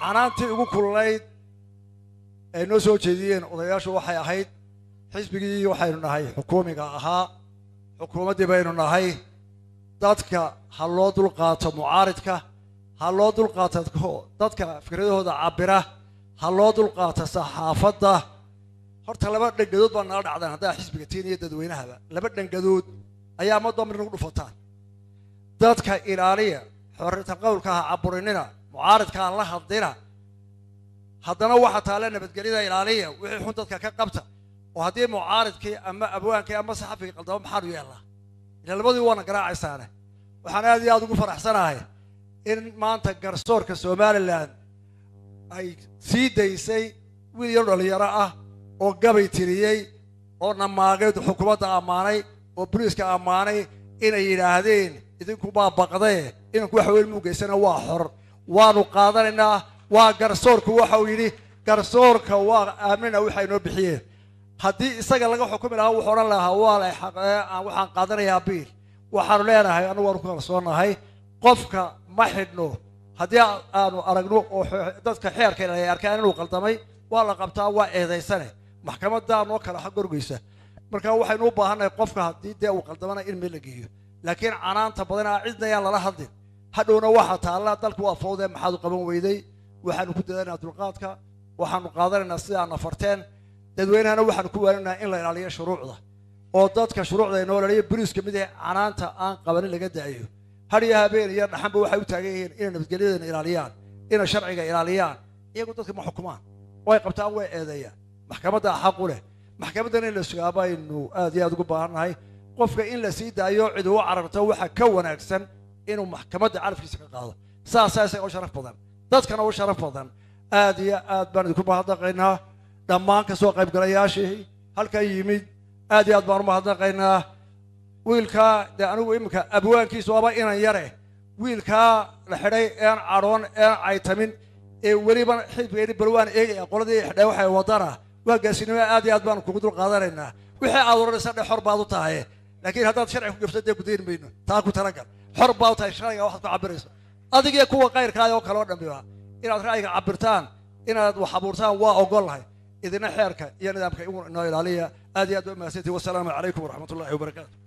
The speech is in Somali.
Canaantii ugu kululayd ay noo soo jeediyeen odayaashu waxay ahayd xisbigii waxaynu nahay xukuumiga ahaa, xukuumaddii baynu nahay, dadka ha loo dulqaato mucaaridka, ha loo dulqaato dadka fikradahooda cabira, ha loo dulqaato saxaafadda. Horta laba dhangadood baa nala dhacdaan haddaa xisbiga tiin iyo dadweynahaba, laba dhangadood ayaa ma damri nagu dhufataan. Dadka ilaaliya, xorriyata qowlka ha caburinina, mucaaridka ha la hadlina, haddana waxa taale nabadgelyada ilaaliya, wixii xun dadka ka qabta. Oo haddii mucaaridkii ama abwaankii ama saxafigii qaldamo maxaanu yeelnaa? Ila labadii waana garaacaysaane. Waxaan aad iyo aad ugu faraxsanahay in maanta garsoorka Somaliland ay sii daysay wiil yar dhalinyaro ah oo gabay tiriyey oo namaaqeed xukuumadda ammaanay oo boliiska ammaanay, inay yidhaahdeen idinkubaa baqdee, inanku wax weyn muu geysana, waa xor, waanu qaadanaynaa. Waa garsoorku waxa uu yidhi, garsoorka waa aaminaa waxay noo bixiyeen. Haddii isaga laga xukumi lahaa wuxuu odhan lahaa waa la waxaan qaadanayaa biil. Waxaanu leenahay annagu waanu ku kalsoonahay, qofka ma xidhno haddii aanu aragno oo dadka xeerka ay arkaan inuu qaldamay, waa la qabtaa, waa eedaysane, maxkamaddaa noo kala xag orgeysa. Marka waxaynu u baahannahay qofka haddii dee uu qaldamana in meel la geeyo, laakiin canaanta badanaa cidna yaan lala hadlin. Hadhowna waxa taalla dalku waa fawdee, maxaad u qaban weyday? Waxaanu ku dadanaynaa dulqaadka, waxaanu qaadanaynaa sidaana farteen. Dadweynahana waxaanu ku waaninaynaa in la ilaaliyo shuruucda oo dadka shuruucda inoo ilaaliyo, boliiska mid ee canaanta aan qabanin laga daayo. Har iyo habeen iyo dhaxanba waxay u taagan yihiin inay nabadgelyadana ilaaliyaan, inay sharciga ilaaliyaan. Iyagu dadka ma xukumaan, way qabtaan, way eedeeyaan, maxkamadda xaq u leh. Maxkamaddana in la sugaa baynu aad iyo aad ugu baahannahay. Qofka in la sii daayo cid uu cararto waxa ka wanaagsan inuu maxkamadda calafkiisa ka qaado, saasaa isaga u sharaf badan, dadkana u sharaf badan. Aad iyo aad baan idinku mahadnaqaynaa dhammaan kasoo qaybgalayaashii halkan yimid, aad iyo aad baan u mahadnaqaynaa. Wiilkaa dee anigu iminka abwaankiisu waaba inan yare, wiilkaa la xidhay een cadhoon een caytamin ee weliba xisbigeeni bal waan eegaya qoladii xidhay waxay wadana, waa gaasinimo. Aad iyo aad baanu kugu dul qaadanaynaa. Wixii aad odhanaysa dhe, xor baad u tahay, laakiin haddaad sharci ku gafto dee gudayn mayno, taa ku talagal. Xor baad u tahay sharciga waxaad ku cabirayso, adigiyo kuwa qayrkaada oo kale oo dhammiba inaad ra'yiga cabirtaan, inaad wax abuurtaan waa ogol lahay. Idina xeerka iyo nidaamka inoo ilaaliya. Aad iyo aad ba mahadsantihi. Wasalaamu calaykum waraxmat ullahi wabarakaatu.